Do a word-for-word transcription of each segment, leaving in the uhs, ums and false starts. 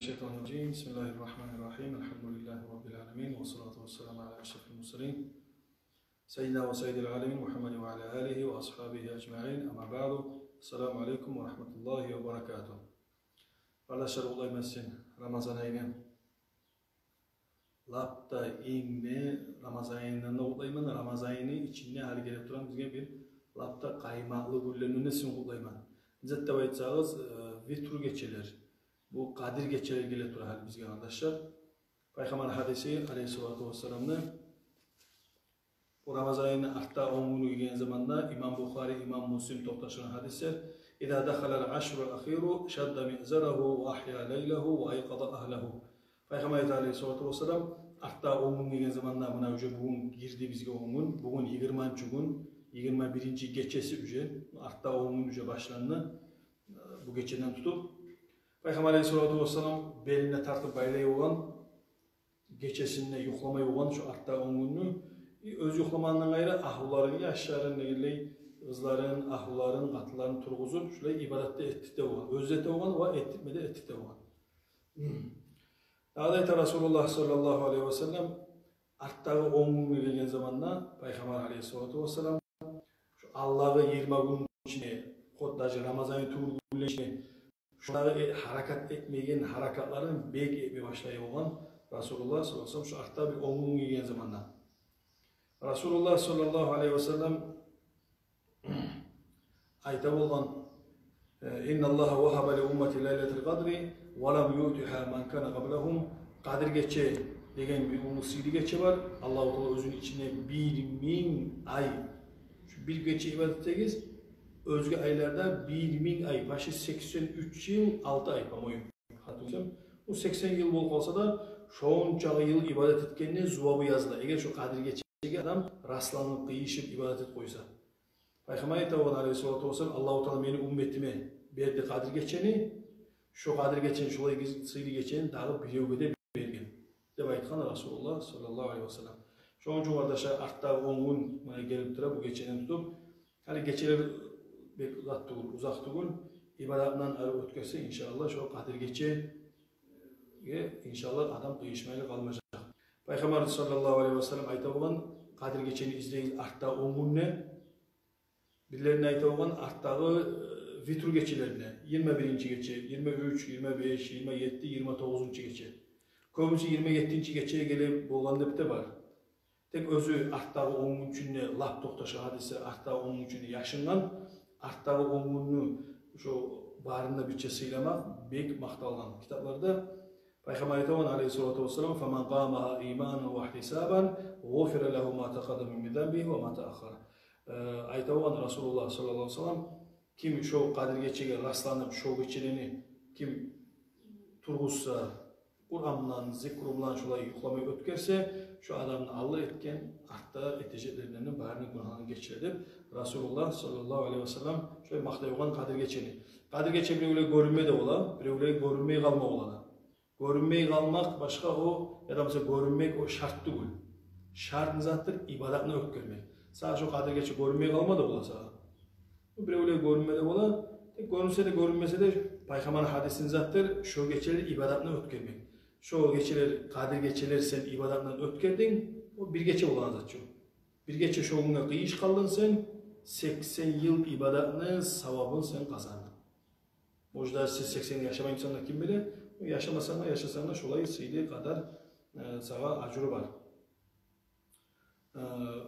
الشيطان الرجيم. بسم الله الرحمن الرحيم. الحمد لله رب العالمين، والصلاة والسلام على أشرف المرسلين، سيدنا وسيد العالمين محمد وعلى آله وأصحابه أجمعين. أما بعد. السلام عليكم ورحمة الله وبركاته. Къардашлар, къутлайман сизин Рамазан айны. Лап да инг де Рамазан айындан да къутлайман. Рамазан айны ичинде гьали гелип турагъан бизге бир лап да къаймакълы гюнлерден де сизин къутлайман. Не зат деп айтсагъыз, э, витру гечелер. Бу Къадир гечелер гелип тура гьали бизге, къардашлар. Пайхаммар гьадиси, алейгьиссалату вассаламны, бу Рамазан айны артда он гюню гелген заманда имам Бухари, имам Муслим токъташгъан гьадислер: «إذا دخل العشر الأخير شد مئزره وأحيا ليله وأيقظ أهله». Пайхаммар айта, алейгьиссалату вассалам, артда он гюн гелген заманда, муна уже бугюн гирди бизге он гюн, бугюн йигирманчы гюн, йигирма биринчи гечеси уже, артда он гюн уже башланды, э, бу гечеден тутуп. Пайхаммар алейгьиссалату вассалам белине тартып байлай болгъан, гечесинде юхламай болгъан шо артда он гюнню. И оьзю юхламагъандан къайры, агьлюлерин, яшларын, дегенлей, къызларын, агьлюлерин, къатынларын тургъузуп, шулай ибадатда этдирте болгъан. Оьзю де эте болгъан ва этдиртме де, этдирте болгъан. Дагъы да айта Расулуллагь саллаллагьу алейгьи ва саллам, артдагъы он гюнге гелген заманда Пайхаммар алейгьиссалату вассалам, шо алдагъы йигирма гюн ичинде, хоть даже Рамазан тюгюл гюнлер ичинде, шолагъа э, гьаракат этмеген гьаракатларын бек этме башлай болгъан Расулуллагь саллаллагьу алейгьи ва саллам, шо артда бир он гюн гелген заманда. Расулуллагь саллаллагьу алейгьи ва саллам айта болгъан: «إن الله وهب لأمتي ليلة القدر ولم يؤتها من كان قبلهم». Къадир гече деген бир уллу сыйлы гече бар. Аллагьу Таала оьзюню ичинде бир минг ай, шу бир гече ибадат этегиз, оьзге айларда бир минг ай, почти сексен уьч йыл алты ай, по-моему. Бу сексен йыл болуп къалса да, шончакъы йыл ибадат этгенни зувабы языла, эгер шо Къадир гечеге адам расланып, къыйышып ибадат этип къойса. Пайхаммар айта болгъан алейгьиссалату вассалам: «Аллагьу Таала мени умметиме берди Къадир гечени, шо Къадир гечени, шолай сыйлы гечени дагъы биревге де берген», — деп айтгъан Расулуллагь саллаллагьу алейгьи ва саллам. Шону учун, къардашлар, артдагъы он гюн муна гелип тура бу гечеден тутуп. Гьали гечелер бек узакъ тюгюл, узакъ тюгюл. Ибадатындан ары оьтгерсе, иншааллагь, шо Къадир гечеге, иншааллагь, адам къыйышмайлы къалмажакъ. Пайхаммар саллаллагьу алейгьи ва саллам айта болгъан: «Къадир гечени излегиз артдагъы он гюнде». Бирлеринде айта болгъан артдагъы, э, витру гечелеринде, йигирма биринчи гече, йигирма уьч, йигирма беш, йигирма етти, йигирма тогъузунчу гече. Кёбюсю йигирма еттинчи гечеге геле болгъан деп де бар. Тек оьзю артдагъы он гюн ичинде, лап токъташгъан гьадислер, артдагъы он гюн ичинде яшынгъан, артдагъы он гюнню шо барын да бирче сыйламакъ бек макъталгъан китапларда. Пайхаммар айта болгъан алейгьиссалату вассалам: «فمن قامها إيمانا واحتسابا غفر له ما تقدم من ذنبه وما تأخر». Э, айта болгъан Расулуллагь саллаллагьу алейгьи ва саллам: «Ким шо Къадир гечеге расланып, шо гечелени ким тургъузса, Къуран булан, зикру булан шолай юхламай оьтгерсе, шо адамны алда этген, артда этежеклеринден барын гюнагьын гечире», — деп Расулуллагь саллаллагьу алейгьи ва саллам шолай макътай болгъан Къадир гечени. Къадир гече биревлеге гёрюнме де бола, биревлеге гёрюнмей къалма бола да. Гёрюнмей къалмакъ башгъа о, яда буса гёрюнмек о шарт тюгюл. Шарт не затдыр? Ибадатны оьтгермек. Сагъа шо Къадир гече гёрюнмей къалма да бола сагъа. Бу биревлеге гёрюнме де бола. Тек гёрюнсе де, гёрюнмесе де, Пайхаммарны гьадиси не затдыр? Шо гечелер ибадатны оьтгермек. Шо гечелер, Къадир гечелер сен ибадатны оьтгердинг, о бир гече болгъан зат чы. Бир гече шо гюнге къыйышып къалдынг сен, сексен йыл ибадатны савабын сен къазандынг. Может, даже сен сексен яшамаймысан да, ким биле? Яшамасанг да, яшасанг да, шолай сыйлы къадар, э, сагъа ажру бар. Э,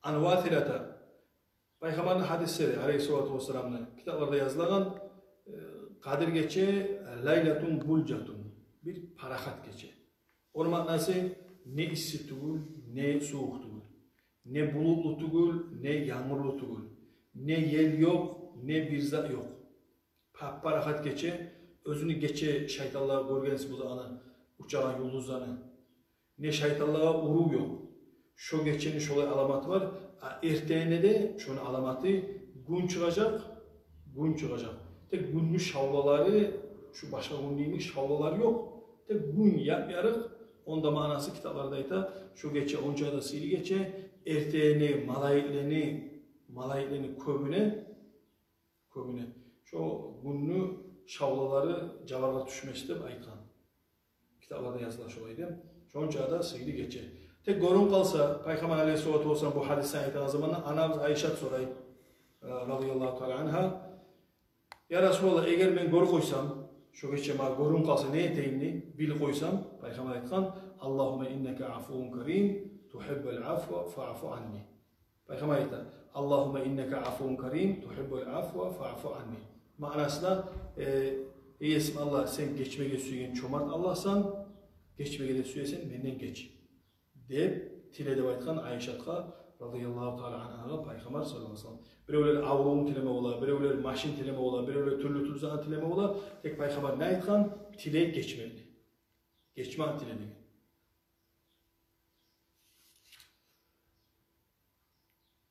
ан Василата. Пайхаммарны гьадислери, алейгьиссалату вассаламны китапларда язылагъан, э, Къадир гече, лайлатун булжатун, бир парахат гече. Ону маънасы: не исси тюгюл, не сувукъ тюгюл, не булутлу тюгюл, не янгурлу тюгюл, не ел ёкъ, не бир зат ёкъ. Пап-парахат гече, оьзюню гече шайтанлагъа, гёргенсиз бу да аны учагъан юлдузланы. Не шайтанлагъа уруу ёкъ. Шо гечени шолай аламаты бар. А эртенине де шону аламаты: гюн чыгъажакъ, гюн чыгъажакъ. Тек гюнню шавлалары, шу башгъа гюнню йимик шавлалары ёкъ. Тек гюн яп-ярыкъ. Онда маънасы, китапларда айта, шо гече онча да сыйлы гече, эртенине малайиклени, малайиклени кёбюне, кёбюне шо гюнню шавлалары жаваргъа тюшмес деп айтгъан. Китапларда языла шолай деп. Шонча да сыйлы гече. Тек гёрюнюп къалса, Пайхаммар алейгьиссалату вассалам бу гьадисни айтагъан заманда анабыз Айшат сорай, э, радияллагьу таала анга: «Я Расулаллагь, эгер мен гёрюп къойсам, шо гече магъа гёрюнюп къалса, не этейим?» — дей, билип къойсам, Пайхаммар айтгъан: «Аллагьумма иннака афувун карим, тухиббул афва фаъфу анни». Пайхаммар айта: «Аллагьумма иннака афувун карим, тухиббул афва фаъфу анни». Маънасы да, э, «Эй Есим Аллагь, сен гечмеге сюеген чомарт Аллагьсан, гечмеге де сюесен, менден геч», — деп тиле деп айтгъан Айшатгъа, радияллагьу таала ангьагъа, Пайхаммар саллаллагьу алайгьи ва саллам. Биревлер аврувун тилеме бола, биревлер машин тилеме бола, биревлер тюрлю-тюрлю зат тилеме бола. Тек Пайхаммар не айтгъан? Тиле гечмекни. Гечмекни тиле деген.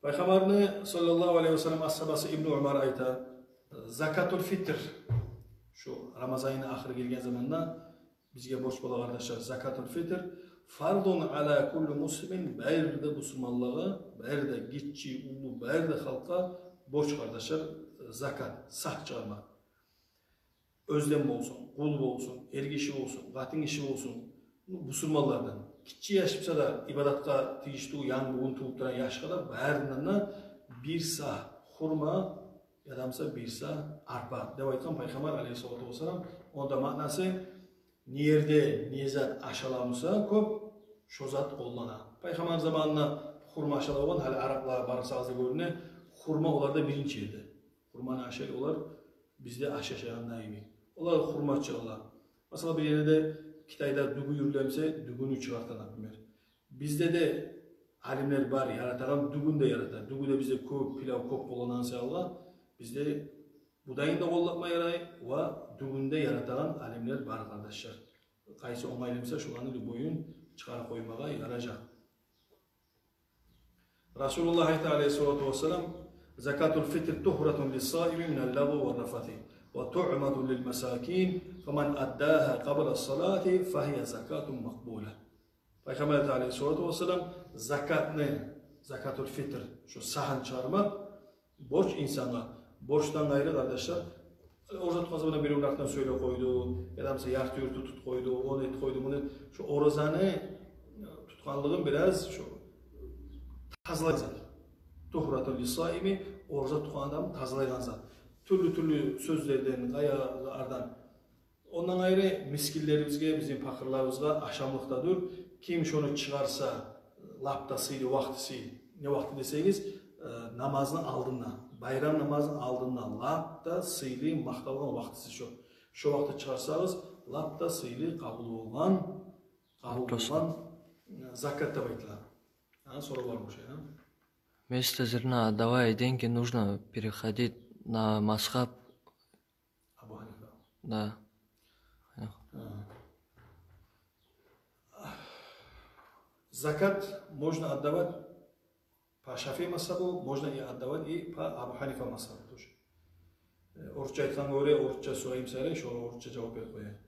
Пайхаммарны саллаллагьу алайгьи ва саллам асгьабасы Ибну Умар айта: «Закатул фитр, шу Рамазан айны ахыры гелген заманда бизге борч бола, къардашлар, закатул фитр, фардун ала кулли муслимин, бары да бусурманлагъа, бары да гиччи, уллу, бары да халкъгъа борч, къардашлар, закат, сагь чыгъарма». Оьзден болсун, къул болсун, эргиши болсун, къатынгиши болсун, бусурманлардан. Гиччи яш буса да, ибадатгъа тийишли, янгы бугюн тувуп турагъан яшгъа да, барындан да бир сагь хурма, яда буса бир сагь арпа деп айтгъан Пайхаммар алейгьиссалату вассалам. Онда маънасы, не ерде не зат ашала буса кёп, шо зат къоллана. Пайхаммар заманында хурма ашала болгъан, гьали араплар барсагъыз да гёрюне, хурма оларда биринчи ерде. Хурманы ашай олар, бизде аш ашагъанда йимик. Олар хурма чыгъара. Масала, бир ерде Китайда дюгю юрюле буса, дюгюню чыгъарта, например. Бизде де алимлер бар, яратагъан, дюгюн де ярата. Дюгю де бизде кёп, пилав кёп болгъан саялы, бизде будайын да къоллатма ярай, ва дюгюн де яратагъан алимлер бар, къардашлар. Къайсы онгайлы буса, шоланы любойун чыгъарып къоймагъа яражакъ. Расулуллагь айта алейгьиссалату вассалам: «Закатул фитр тухратун лиссаими минал лагъви ва рафаси, ва туъматун лил масакин, фаман аддагьа къабла салати, фагьия закатун макъбула». Пайхаммар айта алейгьиссалату вассалам, закатны, закатул фитр, шо сагьын чыгъармакъ, борч инсангъа. Борчдан къайры, къардашлар, ораза тутгъан заманда биревню артындан сёйлеп къойду, яда буса ярты-юрту тутуп къойду, ону этип къойду, муну, шо оразаны тутгъанлыгъын бираз шо тазалайгъан зат. Тухратун лиссаими, ораза тутгъан адамны тазалайгъан зат. Тюрлю-тюрлю сёзлерден, къаялардан. Ондан къайры мискинлерибизге, бизин пакъырларыбызгъа ашамлыкъ да дюр. Ким шону чыгъарса, лап да сыйлы вакътиси, не вакъти десегиз, э, намазны алдында, байрам намазны алдында лап да сыйлы, макъталгъан вакътиси шо. Шо вакъти чыгъарсагъыз, лап да сыйлы къабул болгъан, къабул болгъан, э, закат деп айтыла. Гьа, сорав бар буса, гьа? Вместо зерна отдавая деньги, нужно переходить на мазхаб Абу Ханифа. Да. Гьа. Закат можно отдавать по Шафии мазхабу, можно и отдавать и по Абу Ханифа мазхабу тоже. Э, орусча айтгъангъа гёре, орусча сорайым саялы, шо орусча жавап берип къояйым.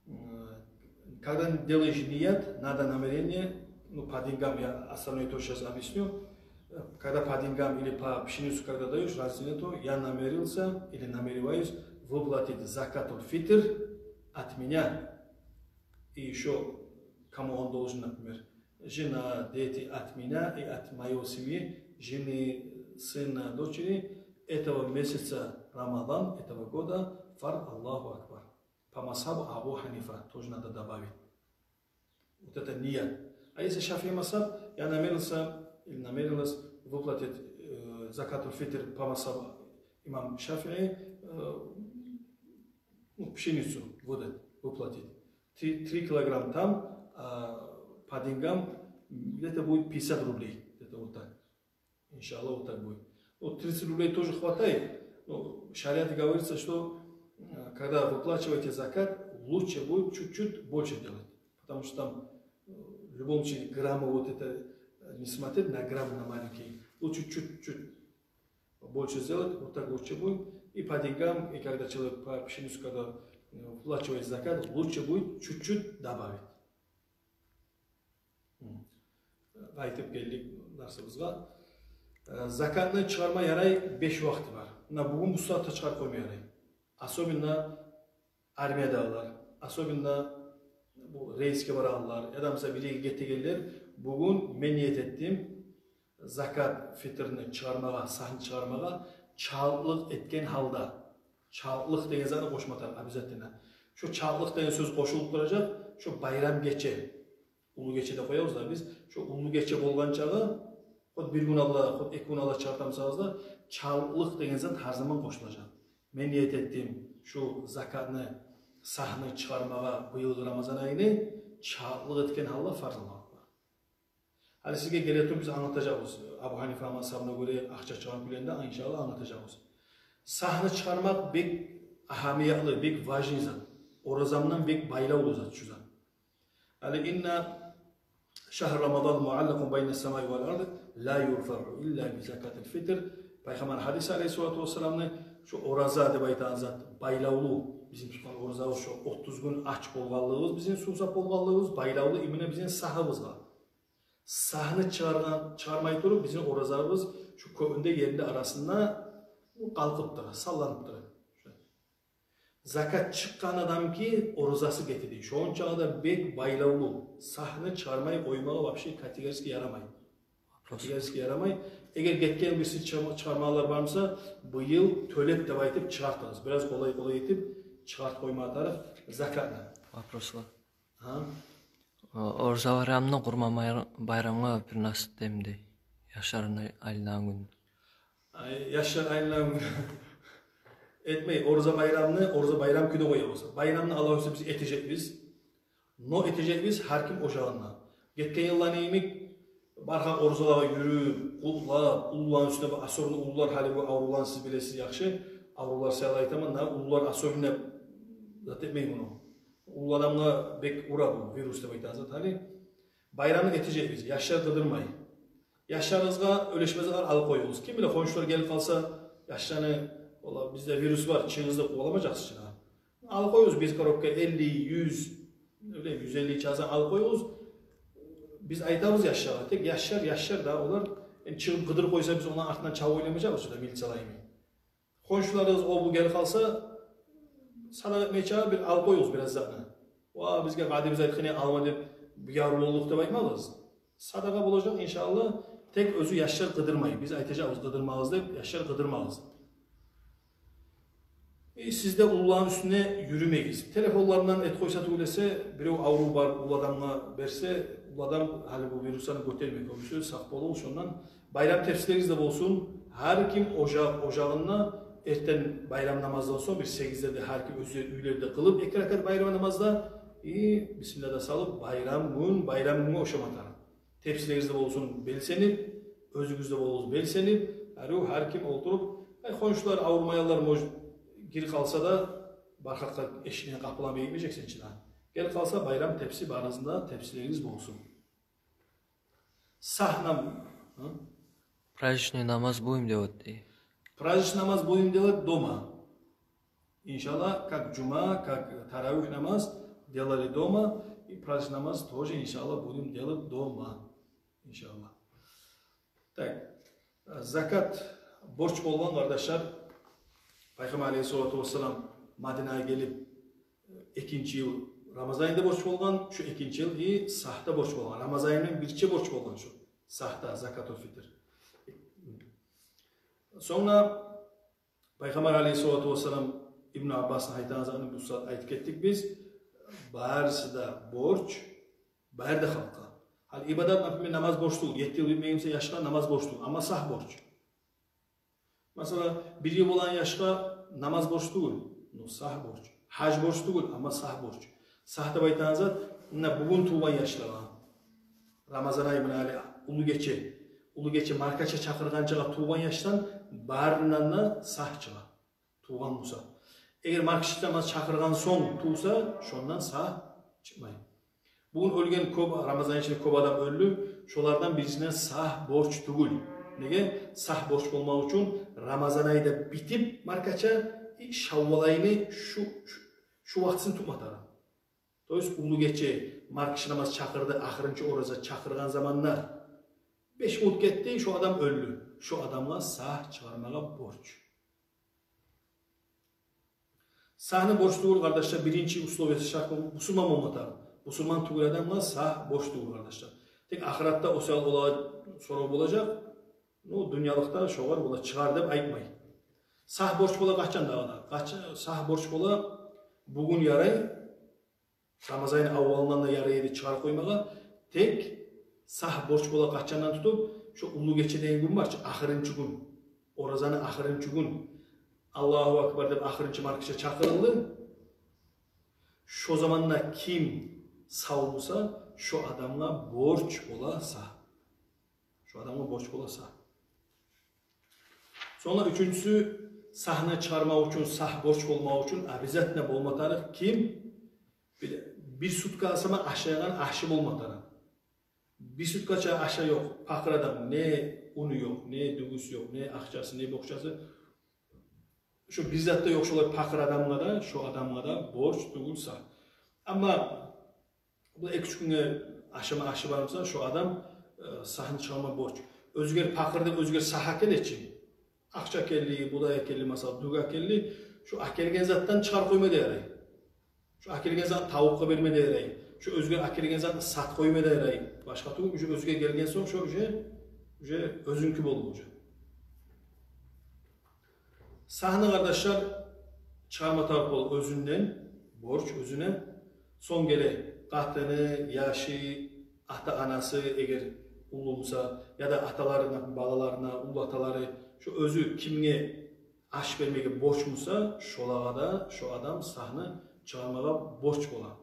Э, когда делаешь ният, надо намерение, ну, по деньгам я остальное тоже сейчас объясню. Э, когда по деньгам или по пшеницу, когда даёшь, разницы нету, я намерился или намереваюсь выплатить закатуль-фитр от меня. И ещё кому он должен, например, жена, дети, от меня и от моей семьи, жены, сына, дочери, этого месяца Рамадан, этого года, фард, Аллаху Акбар. По мазхабу Абу Ханифа тоже надо добавить. Вот это ният. А если Шафии мазхаб, я намерился или намерилась выплатить, э, закатуль-фитр по мазхабу имам Шафии, э, ну, пшеницу выдать, выплатить. Три, три килограмм там, а по деньгам где-то будет пятьдесят рублей, где-то вот так. Иншаллах, вот так будет. Ну, тридцать рублей тоже хватает, но в шариате говорится, что, э, когда выплачиваете закат, лучше будет чуть-чуть больше делать. Потому что там, э, в любом случае, граммы вот это, э, не смотреть на грамм, на маленький. Лучше чуть-чуть больше сделать, вот так лучше будет. И по деньгам, и когда человек по пшеницу, когда, э, выплачивает закат, лучше будет чуть-чуть добавить. Гьм. Къайтып гелдик дарсыбызгъа. Э, закатны чыгъарма ярай, беш вакъти бар. Муна бугюн бу сагьатда чыгъарып къойма ярай. Особенно армиядагъылар, особенно Бу рейсге барагъанлар, яда мисал бир ерге гетегенлер, бугюн мен ният этдим закат фитрни чыгъармагъа, сагьны чыгъармагъа, чалтлыкъ этген гьалда. Чалтлыкъ деген затны къошма тарыкъ обязательно. Шо чалтлыкъ деген сёз къошулуп туражакъ шо байрам гече. Уллу гече деп къоябыз да биз. Шо уллу гече болгъан чагъы, хоть бир гюн алда, хоть эки гюн алда чыгъартамысагъыз да, чалтлыкъ деген зат гьар заман къошулажакъ. Мен ният этдим шу закатны, сагьны чыгъармагъа быйылгъы Рамазан айны, чалтлыкъ этген гьалда фарз намазгъа. Гьали сизге геле туруп биз англатажакъбыз. Абу Гьанифа мазгьабына гёре акъча чыгъагъан кюйлени де, иншаллагь, англатажакъбыз. Сагьны чыгъармакъ бек агьамиятлы, бек важный зат. Оразамдан бек байлавлу зат шу зат. Гьали: «Инна шагьра Рамазан муаллакъун байна самаи вал ард, ла юрфаъу илла би закатил фитр». Пайхаммар гьадис алейгьиссалату вассаламны, шо ораза деп айтагъан зат байлавлу. Бизин тутгъан оразабыз шо отуз гюн ач болгъанлыгъыбыз, бизин сувсап болгъанлыгъыбыз байлавлу именно бизин сагьыбызгъа. Сагьны чыгъаргъан, чыгъармай туруп, бизин оразабыз шу кёбюнде, еринде, арасында къалкъып тура, салланып тура. Закат чыкъгъан адамныки оразасы гетди. Шончагъы да бек байлавлу. Сагьны чыгъармай къоймагъа вообще категорически ярамай. Категорически ярамай. Эгер гетген бириси чыгъарма-, чыгъармагъанлар бармыса, быйыл тёлеп деп айтып чыгъартыгъыз. Бираз къолай-къолай этип чыгъартып къоймагъа тарыкъ закатны. Вопрослар. Гьа? О, ораза байрамны къурман байра-, байрамгъа бир насип демди. Яшлар айланагъан гюн. Ай, яшлар айланагъан гюн этмей, ораза байрамны, ораза байрам кюйде къоябыз. Байрамны Аллагь буюрса биз этежекбиз. Но этежекбиз гьар ким ожагъында. Гетген йылланы йимик бархан оразалагъа юрюп, къутлап, уллуланы уьстюне, особенно уллулар, гьали бу авруланы сиз билесиз яхшы. Аврулар саялы айтаман, на, уллулар особенно зат этмей муну. Уллу адамгъа бек ура бу вирус деп айтагъан зат гьали. Байрамны этежекбиз, яшлар къыдырмай. Яшларыгъызгъа уьлешмезлер алып къоюгъуз. Ким биле, хоншулар гелип къалса, яшланы, валлагь, бизде вирус бар, чыгъыгъыз деп къуваламажакъсыз чы. Алып къоюгъуз бир коробка элли, юз, не билейим, юз элли чазан алып къоюгъуз. Биз айтабыз яшлагъа, тек яшлар, яшлар да олар, энни чыгъып къыдырып къойса, биз ону артындан чабып ойламажакъбыз чы да, милициялар йимик. Хоншуларыгъыз о-бу гелип къалса, садагъа этмей чыгъып бир алып къоюгъуз бираз затны. Ва бизге къадибиз айтгъаны алма деп, бу яры боллукъ деп айтмагъыз. Садагъа болажакъ, иншаллагь. Тек оьзю яшлар къыдырмай. Биз айтажакъбыз къыдырмагъыз деп, яшлар къыдырмагъыз. И сизде уллуланы уьстюне юрюмегиз. Телефонларындан этип къойса тюгюл эсе, бирев аврув бар, уллу адамгъа берсе, уллу адам гьали бу вирусну гётермей, кёбюсю сакъ болугъуз шондан. Байрам тепсилеригиз де болсун. Гьар ким ожа-, ожагъында эртен байрам намаздан сонг бир сегизлерде гьар ким оьзлер уьйлерде къылып эки ракат байрам намазда, и бисмилла да салып, байрам гюн, байрам гюнге ошама тарыкъ. Тепсилеригиз де болсун белсенип, оьзюгюз де болугъуз белсенип, арив гьар ким олтуруп, ай, хоншулар авурмайгъанлар, может, гирип къалса да, бар гьакъда эшигин, къапуларын бегитмежексен чи да. Гелип къалса, байрам тепси, барыгъызны да тепсилеригиз болсун. Сагь нам-, гьы? Праздничный намаз будем делать, дей. Праздничный намаз будем делать дома. Иншаллагь, как жума, как таравих намаз делали дома, и праздничный намаз тоже, иншаллагь, будем делать дома. Иншаллагь. Так, закат борч болгъан, къардашлар. Пайхаммар алейгьиссалату вассалам Мадинагъа гелип, экинчи йыл Рамазан айында борч болгъан, шу экинчи йыл и сагьда борч болгъан. Рамазан айындан бирче борч болгъан шу сагьда закатул фитр. Сонг да Пайхаммар алейгьиссалату вассалам, Ибну Аббасны айтагъан затын бу сагьат айтып гетдик биз. Барысы да борч, бары да халкъгъа. Гьали ибадат, например, намаз борч тюгюл. Етти йыл битмеген буса яшгъа намаз борч тюгюл, амма сагь борч. Масала, бир йыл болгъан яшгъа намаз борч тюгюл, но сагь борч. Гьаж борч тюгюл, амма сагь борч. Сагь деп айтагъан зат, муна бугюн тувгъан яшлагъа. Рамазан ай, муна гьали уллу гече. Уллу гече маркача чакъыргъанчагъа тувгъан яшдан барындан да сагь чыгъа. Тувгъан буса. Эгер маркача намаз чакъыргъан сонг тувса, шондан сагь чыкъмай. Бугюн оьлген кёп, Рамазан ичинде кёп адам оьлдю. Шолардан бирисине сагь борч тюгюл. Неге? Сагь борч болмакъ учун Рамазан ай да битип маркача, и Шаввал айны шу, шу, шу вакътисин тутма тарыкъ. То есть уллу гече маркача намаз чакъырды, ахырынчы ораза чакъыргъан заманда беш минут гетди, шо адам оьлдю. Шо адамгъа сагь чыгъармагъа борч. Сагьны борч тюгюл, къардашлар, биринчи условиясы, шарты, бусурман болма тарыкъ. Бусурман тюгюл адамгъа сагь борч тюгюл, къардашлар. Тек ахыратда о саялы олагъа сорав болажакъ. Ну, дюньялыкъда шогъар бола чыгъар деп айтмай. Сагь борч бола къачан дагъы да? Къачан сагь борч бола? Бугюн ярай, Рамазан айны аввалындан да ярай эди чыгъарып къоймагъа. Тек сагь борч бола къачандан тутуп, шо уллу гече деген гюн бар чы, ахырынчы гюн. Оразаны ахырынчы гюн. Аллагьу акбар деп ахырынчы маркача чакъырылды. Шо заманда ким сав буса, шо адамгъа борч бола сагь. Шо адамгъа борч бола сагь. Сонг да уьчюнчюсю, сагьны чыгъармакъ учун, сагь борч болмакъ учун обязательно болма тарыкъ ким? Бир, бир суткасы ма ашайгъан ашы болма тарыкъ. Бир суткача ашы ёкъ пакъыр адам, не уну ёкъ, не дюгюсю ёкъ, не акъчасы, не бокъчасы. Шо бир зат да ёкъ шолай пакъыр адамгъа да, шо адамгъа да борч тюгюл сагь. Амма бу эки-уьч гюнге ашама ашы бар буса, шо адам, э, сагьны чыгъарма борч. Оьзгер пакъыр деп оьзгер сагь геле чи. Акъча гелди, будай гелди, масала, дюк гелди. Шо гелген затдан чыгъарып къойма да ярай. Шо гелген зат тавукъгъа берме де ярай. Шо оьзгер гелген затны сатып къойма да ярай. Башгъа тюгюл, уже оьзге гелген сонг, шо уже, уже оьзюнюки болду уже. Сагьны, къардашлар, чыгъарма тарыкъ бола оьзюнден, борч оьзюне. Сонг геле къатыны, яшы, ата-анасы, эгер уллу буса, яда аталарына, балаларына, уллу аталары, шо оьзю кимге аш бермеге борч буса, шолагъа да шо адам сагьны чыгъармагъа борч бола.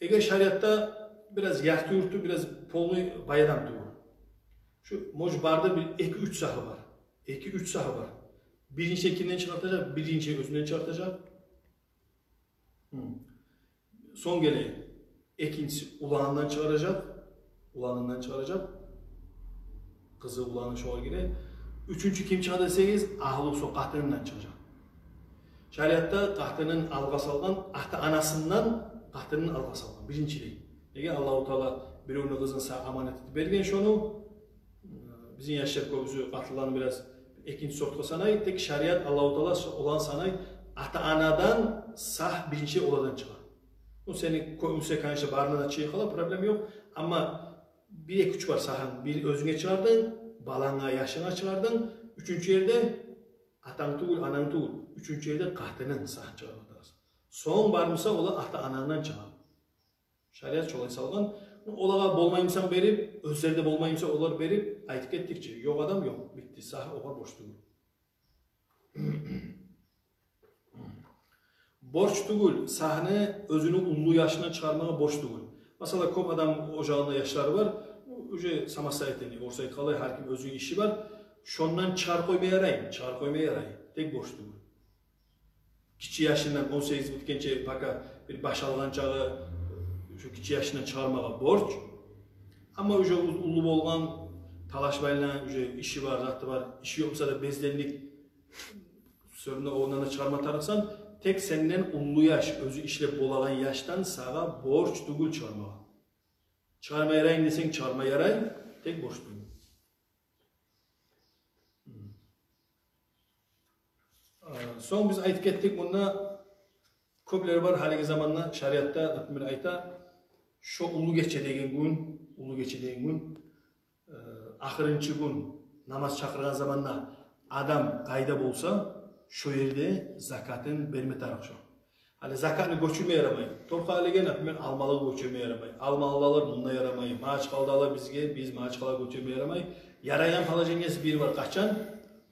Эгер шариатда бираз ярты-юрту, бираз полный бай адам тюгюл. Шу, может, бары да бир эки-уьч сагьы бар. Эки-уьч сагьы бар. Биринчи кимден чыгъартажакъ? Биринчи оьзюнден чыгъартажакъ. Гьм. Сонг геле, экинчиси уланындан чыгъаражакъ. Уланындан чыгъаражакъ. Къызы, уланы шогъар гире. Уьчюнчю ким чыгъа десегиз, агьлюсю, къатынындан чыгъажакъ. Шариатда къатынын алгъа салгъан, ата-анасындан къатынын алгъа салгъан, биринчилей. Неге? Аллагьу Таала биревню къызын сагъа аманат этип берген шону. Бизин яшлар кёбюсю къатынларын бираз экинчи сортгъа санай, тек шариат, Аллагьу Таала шо улан санай, ата-анадан сагь биринчи оладан чыгъа. Бу сени кёбюсю, конечно, барына да чыгъа къала, проблема ёкъ. Амма бир, эки, уьч бар сагьынг. Бир оьзюнге чыгъардынг, баланга, яшынга чыгъардынг. Уьчюнчю ерде атанг тюгюл, ананг тюгюл. Уьчюнчю ерде къатынынг сагь чыгъарма тарыкъсан. Сонг бармыса, олар ата-анангдан чыгъа. Шариат шолай салгъан. Олагъа болмаймысан берип, оьзлери де болмаймыса олар берип, айтып гетдик чи. Ёкъ адам ёкъ. Битди. Сагь огъар борч тюгюл. Борч тюгюл, сагьны оьзюню уллу яшындан чыгъармагъа борч тюгюл. Масала, кёп адам ожагъында яшлары бар, уже самостоятельный, орусча айтгъанлай, гьар ким оьзюню иши бар. Шондан чыгъарып къойма ярай, чыгъарып къойма ярай. Тек борч тюгюл. Гиччи яшындан, он сегиз битгенче, пока бир баш алгъан чагъы, шо гиччи яшындан чыгъармагъа борч. Амма уже у-, уллу болгъан, талашмайлан, уже иши бар, заты бар, иши ёкъ буса да безденлик сёрюнде, ондан да чыгъарма тарыкъсан. Тек сенден уллу яш, оьзю ишлеп болагъан яшдан сагъа борч тюгюл чыгъармагъа. Чыгъарма ярайым десенг, чыгъарма ярай, тек борч тюгюл. Э, сонг биз айтып гетдик, мунда кёплер бар гьалиги заманда шариатда, например, айта, шо уллу гече деген гюн, уллу гече деген гюн, э, ахырынчы гюн намаз чакъыргъан заманда адам къайда болса, шо ерде закатын берме тарыкъ шо. Гьали закатны гёчюрме ярамай. Торкъалиге, например, Алмалыгъа гёчюрме ярамай. Алмалылар мунда ярамай. Магьачкъаладагъылар бизге, биз Магьачкъалагъа гёчюрме ярамай. Ярайгъан положениеси бир бар, къачан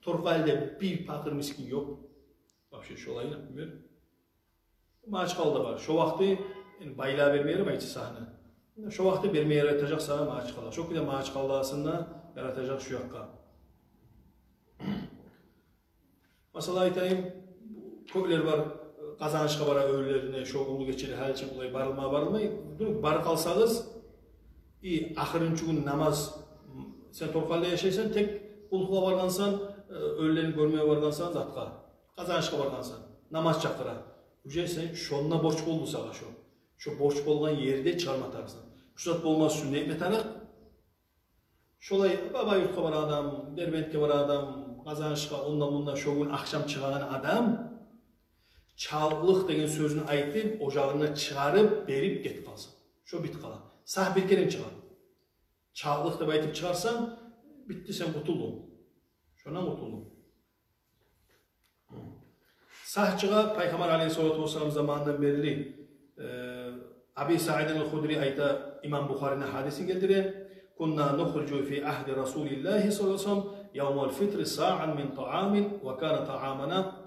Торкъалиде бир пакъыр мискин ёкъ. Вообще шолай, например. Магьачкъалада бар. Шо вакъти, энни, байлагъа берме ярамай чы сагьны. Шо вакъти берме яратажакъ сагъа Магьачкъала. Шо кюйде Магьачкъаладагъысын да яратажакъ шо якъгъа. Масала айтайым, кёплер бар, Къазанышгъа бара оьрлерине, шо уллу гечеде гьали чи булай барылма барылмай. Вдруг барып къалсагъыз, и ахырынчы гюн намаз, сен Торкъалиде яшайсан, тек къуллукъгъа баргъансан, э, оьрлени гёрмеге баргъансан затгъа, Къазанышгъа баргъансан, намаз чакъыра. Уже сен шонда борч болду сагъа шо. Шо борч болгъан ерде чыгъарма тарыкъсан. Шо зат болмас учун не этме тарыкъ? Шолай Бабаюртгъа барагъан адам, Дербентге барагъан адам, Къазанышгъа, онда-мунда шо гюн ахшам чыгъагъан адам, чалтлыкъ деген сёзню айтып, ожагъына чыгъарып, берип гетип къалса. Шо битип къала. Сагь бир керен чыгъа. Чалтлыкъ деп айтып чыгъарсанг, битди, сен къутулдунг. Шондан къутулдунг. Сагь чыгъа Пайхаммар алейгьиссалату вассалам заманындан берли. Э, Аби Саид аль-Худри айта, имам Бухарини гьадисин гелтире: «Кунна нухриджу фи агьди Расулиллагьи саллаллагьу алайгьи ва саллам явмал фитри саъан мин таамин, ва кана таамуна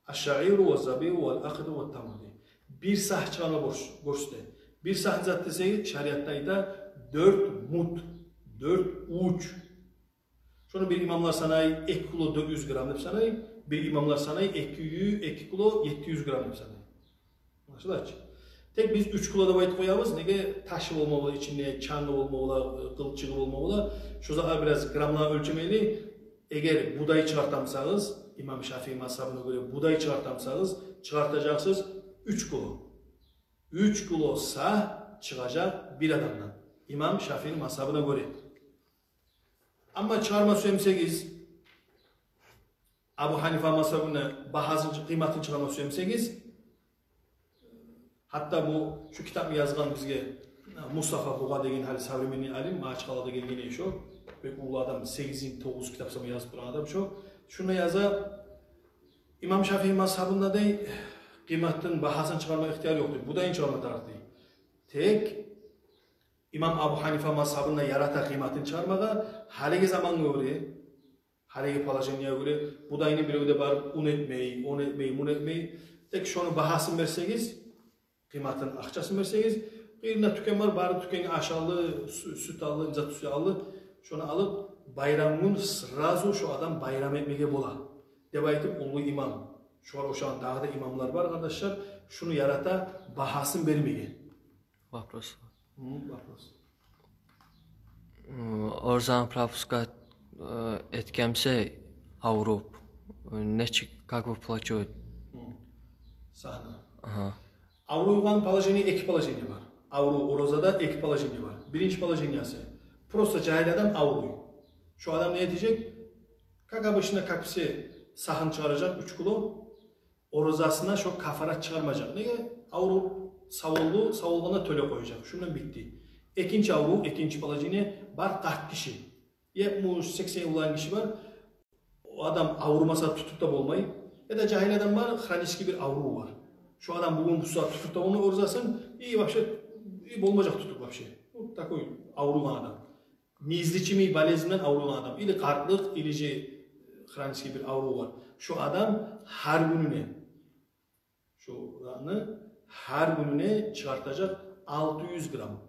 аш-шаиру ва забибу вал акъду ва тамру», — дей. Бир сагь чыгъарма борч, борч дей. Бир сагь зат десегиз, шариатда айта, дёрт муд, дёрт увуч. Шону бир имамлар санай эки кило дёрт юз грамм деп санай, бир имамлар санай эки ю-, эки кило етти юз грамм деп санай. Англашыла чы? Тек биз уьч кило деп айтып къоябыз, неге, ташы болма бола ичинде, чангы болма бола, къылчыгъы болма бола. Шо затгъа бираз граммлар оьлчемели. Эгер будай чыгъарта бусагъыз, имам Шафии мазгьабына гёре будай чыгъарта бусагъыз, чыгъартажакъсыз уьч кило. Уьч кило сагь чыгъажакъ бир адамдан, имам Шафиини мазгьабына гёре. Амма чыгъарма сюе бусагъыз, Абу Гьанифа мазгьабына багьасын, къыйматын чыгъарма сюе бусагъыз, гьатта бу, шу китапны язгъан бизге Мустафа Бугъа деген гьали современный алим, Магьачкъалада гелген эди шо, бек уллу адам, сегиз, тогъуз китап сама язып тургъан адам шо. Шунда яза, имам Шафии мазгьабында, дей, къыйматын, багьасын чыгъарма ихтияр ёкъ, дей, будайын чыгъарма тарыкъ, дей. Тек имам Абу Гьанифа мазгьабында ярата къыйматын чыгъармагъа, гьалиги замангъа гёре, гьалиги положениеге гёре, будайны бирев де барып ун этмей, он этмей, мун этмей. Тек шону багьасын берсегиз, къыйматын, акъчасын берсегиз, къырыйында тюкен бар, бары тюкенге аш алды, сю-, сют алды, зат-сют алды. Шону алып, байрам гюн сразу шо адам байрам этмеге бола, деп айтып, уллу имам. Шогъар ошагъан дагъы да имамлар бар, къардашлар, шуну ярата багьасын бермеге. Вопрос. Гьм, вопрос. М, оразаны пропускать, э, этген буса авруп, э, нечик, как выплачивать? Гьм. Сагьны. Агьа. Авругъан положение, эки положение бар. Аврув оразада эки положение бар. Биринчи положениеси. Просто жагьил адам авруй. Шо адам не этежек? Как обычно, как все, сагьын чыгъаражакъ уьч кило. Оразасына шо кафарат чыгъармажакъ. Неге? Авруп сав болду, сав болгъанда тёлеп къояжакъ. Шундан битди. Экинчи аврув, экинчи положение бар, къарт гиши. Етмиш, сексен уллу гиши бар. О адам аврумаса, тутуп да болмай. Яда жагьил адам бар, хронический бир аврув бар. Шо адам бугюн буса тутуп да болмай оразасын, и вообще, и болмажакъ тутуп вообще. Вот такой авругъан адам. Неизлечимый болезнь булан авругъан адам. Или къартлыкъ, или же хронический бир аврув бар. Шо адам гьар гюнюне, шо адамны гьар гюнюне чыгъартажакъ алты юз грамм.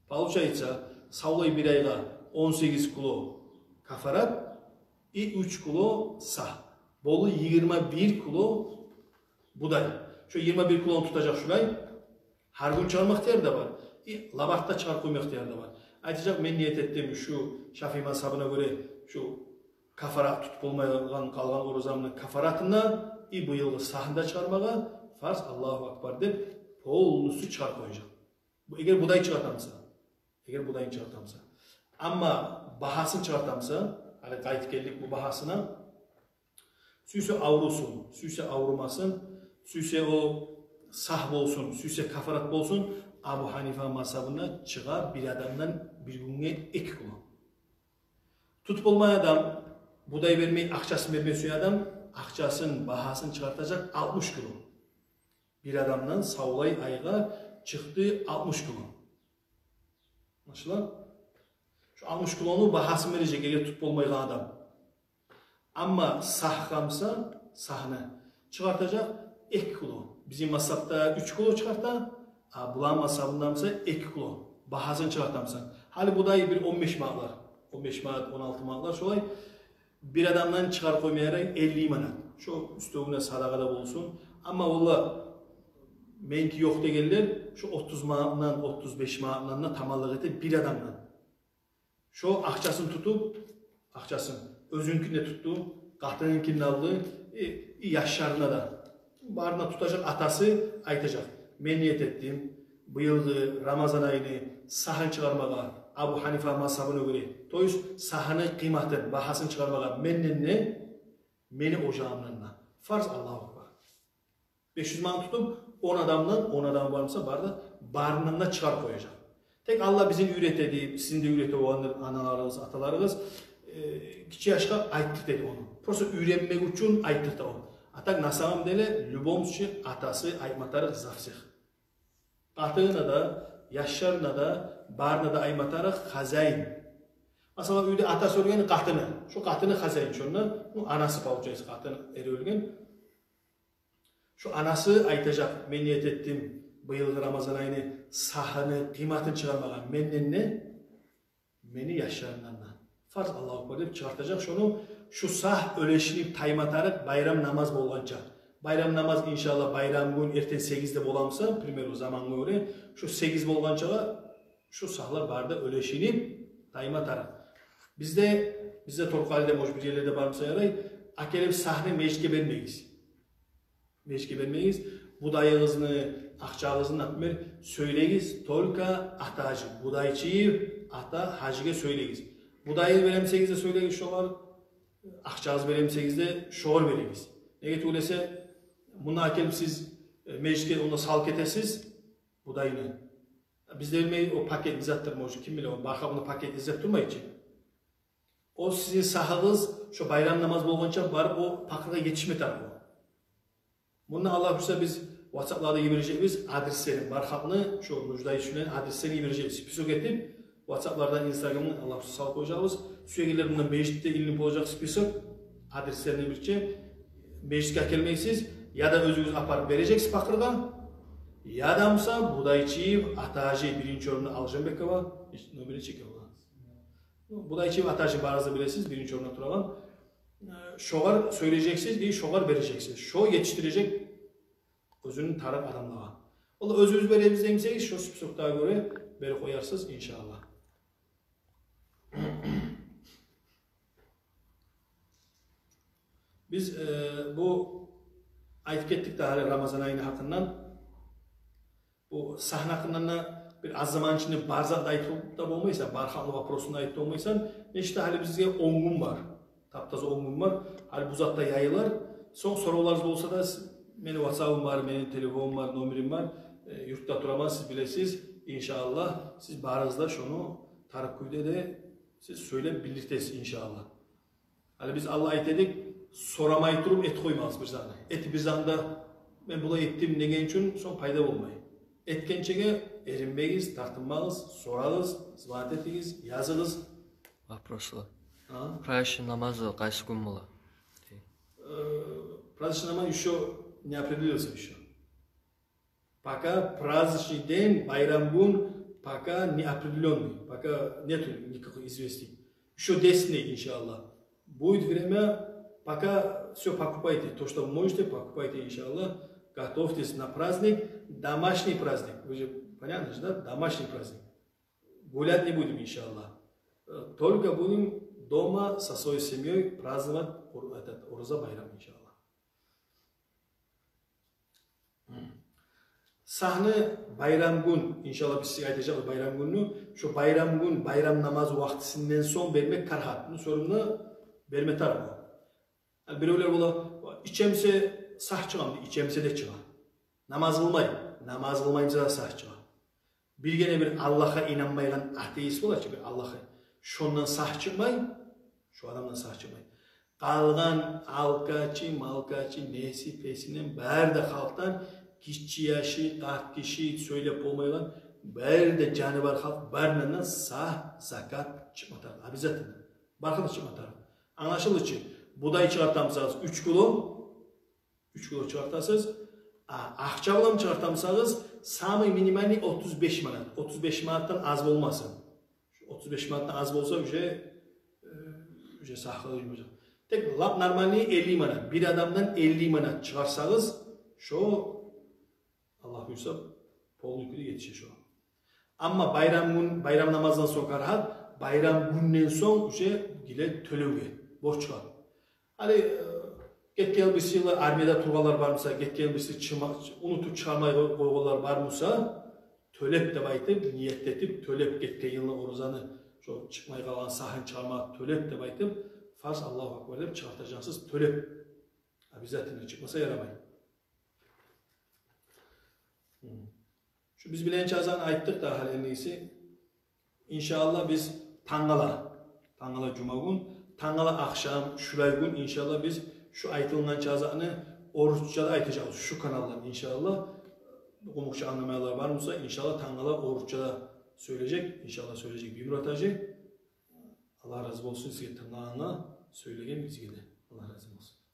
Получается, савлай бир айгъа он сегиз кило кафарат и уьч кило сагь. Болду йигирма бир кило будай. Шо йигирма бир килону тутажакъ шулай. Гьар гюн чыгъарма ихтияры да бар. И лабат да чыгъарып къойма ихтияры да бар. Айтажакъ: «Мен ният этдим шу Шафии мазгьабына гёре шу кафарат, тутуп болмайгъан къалгъан оразамны кафаратына и быйылгъы сагьын да чыгъармагъа, фарз, Аллагьу акбар», — деп, полностью чыгъарып къояжакъ. Бу эгер будай чыгъарта буса. Эгер будайын чыгъарта буса. Амма багьасын чыгъарта буса, гьали къайтып гелдик бу багьасына. Сюйсе аврусун, сюйсе аврумасын, сюйсе о сагь болсун, сюйсе кафарат болсун, Абу Гьанифа мазгьабында чыгъа бир адамдан бир гюнге эки кило. Тутуп болмай адам, будай бермей, акъчасын бермей сюе адам, акъчасын, багьасын чыгъартажакъ алтмыш кило. Бир адамдан савлай айгъа чыкъды алтмыш кило. Англашыла? Шо алтмыш килону багьасын бережек, эгер тутуп болмайгъан адам. Амма сагь къалса, сагьны чыгъартажакъ эки кило. Бизин мазгьабда уьч кило чыгъарта, а булан мазгьабында буса эки кило. Багьасын чыгъарта буса. Гьали будай бир он беш манатлар, он беш манат, он алты манатлар шолай. Бир адамдан чыгъарып къойма ярай элли манат. Шо уьстевюне садагъа да болсун. Амма валлагь, меники ёкъ дегенлер, шо отуз манатдан, отуз беш манатдан да таманлыкъ эте бир адамдан. Шо акъчасын тутуп, акъчасын, оьзюнюкин де тутду, къатыныныкин де алды, и, и яшларына да. Барына тутажакъ, атасы айтажакъ: «Мен ният этдим быйылгъы Рамазан айны сагьын чыгъармагъа Абу Гьанифа мазгьабына гёре, то есть сагьны къыйматын, багьасын чыгъармагъа менден де, мени ожагъымдан да». Фарз, Аллагьу акбар. Беш юз манат тутуп, он адамдан, он адамы бар буса, бары да, барындан да чыгъарып къояжакъ. Тек Аллагь бизин уьйрете деп, сизин де уьйрете болгъандыр аналарыгъыз, аталарыгъыз, э, гиччи яшгъа айтдырт деди ону. Просто уьйренмек учун айтдырта ону. А так, на самом деле, любом случае, атасы айтма тарыкъ за всех. Къатынына да, яшларына да, барына да айтма тарыкъ хозяин. Масала, уьйде атасы оьлген, къатыны. Шо къатыны хозяин шонда, ну, анасы, получается, къатыны, эри оьлген. Шо анасы айтажакъ: «Мен ният этдим быйылгъы Рамазан айны сагьыны къыйматын чыгъармагъа менден де, мени яшларымдан да. Фарз, Аллагьу акбар», — деп чыгъартажакъ шону. Шо сагь уьлешинип тайма тарыкъ байрам намаз болгъанча. Байрам намаз, иншаллагь, байрам гюн эртен сегизде бола буса, к примеру, замангъа гёре, шо сегиз болгъанчагъа шо сагьлар бары да уьлешинип тайма тарыкъ. Бизде, бизде Торкъалиде, может, бир ерлерде бар буса ярай, алып гелип сагьны межитге бермегиз. Межитге бермегиз. Будайыгъызны, акъчагъызны, например, сёйлегиз только Ата-гьажи, Будайчиев Ата-гьажиге сёйлегиз. Будайны беремисегиз де, сёйлегиз шогъар, акъчагъызны беремисегиз де, шогъар беригиз. Неге тюгюл эсе, муна алып гелип сиз, э, межитге онда салып гетесиз будайны. Бизде билмей, о пакет не затдыр, может, ким биле, о бар халкъ ону пакет излеп турмай чы. О сизин сагьыгъыз, шо байрам намаз болгъанча барып о пакъыргъа етишме тарыкъ о. Мунда, Аллагь буюрса, биз ватсапларда йибережекбиз адреслерин, бар халкъны, шо нуждающийни адреслерин йибережекбиз. Список этип, ватсаплардан, инстаграмдан, Аллагь буюрса, салып къояжакъбыз. Сюегенлер мундан межитде илинип болажакъ список, адреслерин бирче, межитге алып гелмейсиз, яда оьзюгюз апарып бережексиз пакъыргъа, яда буса Будайчиев Ата-гьажи, биринчи орунда Алжанбекова, номери чеке бола. Будайчиев Ата-гьажи, барыгъыз да билесиз, биринчи орунда турагъан. Э, шогъар сёйлежексиз, и шогъар бережексиз. Шо етишдирежек оьзюню тарыкъ адамлагъа. Валлагь, оьзюбюз беребиз демесегиз, шо списокдагъа гёре берип къоярсыз, иншаллагь. Биз, э, бу айтып гетдик де гьали Рамазан айны гьакъындан. Бу сагьны гьакъындан да бир аз заман ичинде бар затны айтып да болмайсан, бар халкъны вопросун да айтып да болмайсан. Нечик де гьали бизге он гюн бар. Тап-таза он гюн бар. Гьали бу зат да яйылар. Сонг соравларыгъыз болса да, с-, мени ватсабым бар, мени телефонум бар, номерим бар. Э, юртда тураман, сиз билесиз. Иншаллагь, сиз барыгъыз да шону тарыкъ кюйде де сиз сёйлеп билдиртесиз, иншаллагь. Гьали биз алда айта эдик, сорамай туруп этип къоймагъыз бир затны. Этип бир затны да, мен булай этдим деген учун сонг пайда болмай. Этгенчеге эринмегиз, тартынмагъыз, сорагъыз, звонить этигиз, языгъыз. Вопрослар. А? Праздничный намазы къайсы гюн бола? Э, праздничный намаз ещё не определился ещё. Пока праздничный день, байрам гюн, пока не определённый, пока нету никаких известий. Ещё десять дней, иншаллах. Будет время, пока всё покупайте, то, что можете, покупайте, иншаллах. Готовьтесь на праздник, домашний праздник. Вы же, понятно же, да? Домашний праздник. Гулять не будем, иншаллах. Э, только будем дома со своей семьёй праздновать ур-, этот, Ораза байрам, иншаллах. Сагьны байрам гюн, иншаллах, биз сизге айтажакъбыз байрам гюнню. Шо байрам гюн, байрам намаз вакътисинден сонг бермек карагьат. Муну сёрюмню берме тарыкъ. Гьали биревлер бола, ичемсе сагь чыгъамы дей, ичемсе де чыгъа. Намаз къылмай, намаз къылмаймса да сагь чыгъа. Биргине бир Аллагьгъа инанмайгъан атеист бола чы, бир Аллагьгъа. Шондан сагь чыкъмай, шо адамдан сагь чыкъмай. Къалгъан алкачы, малкачы, неси, песинен, бары да халкъдан, гиччи яшы, къарт гиши, сёйлеп болмайгъан, бары да жаны бар халкъ, барындан да сагь, закат чыкъма тарыкъ, обязательно. Бар халкъ чыкъма тарыкъ. Англашылды чы, будай чыгъартамысагъыз, уьч кило, уьч кило чыгъартасыз. А, акъча булан чыгъартамысагъыз, самый минимальный отуз беш манат. Отуз беш манатдан аз болмасын. Отуз беш манатдан аз болса, уже, э, уже сагь къылынмажакъ. Тек лап нормальный элли манат. Бир адамдан элли манат чыгъарсагъыз, шо, Аллагь буюрса, полный кюйде етише шо. Амма байрам гюн, байрам намаздан сонг карагьат, байрам гюнден сонг уже геле тёлевге, борчгъа. Гьали, э, гетген йыл, бирси йыллар армияда тургъанлар бармуса, гетген йыл, бирси чыгъма-, унутуп чыгъармай къой-, къойгъанлар бармуса, тёлеп деп айтып, ният этип, тёлеп гетген йылны оразаны, шо чыкъмай къалгъан сагьын чыгъармагъа тёлеп деп айтып, фарз, Аллагьу акбар деп чыгъартажакъсыз тёлеп. Обязательно, чыкъмаса ярамай. Шу биз билеген чакъы затны айтдыкъ да, гьали энниси, иншааллагь, биз тангала, тангала жума гюн, тангала ахшам, шулай гюн, иншааллагь, биз шу айтылгъан чакъы затны орусча да айтажакъбыз шу каналдан, иншааллагь. Къумукъча англамайгъанлар бар буса, иншааллагь, тангала орусча да сёйлежек, иншааллагь, сёйлежек Биймурат-гьажи. Аллагь рази болсун сизге, тынглагъангъа, сёйлегенигизге де. Аллагь рази болсун.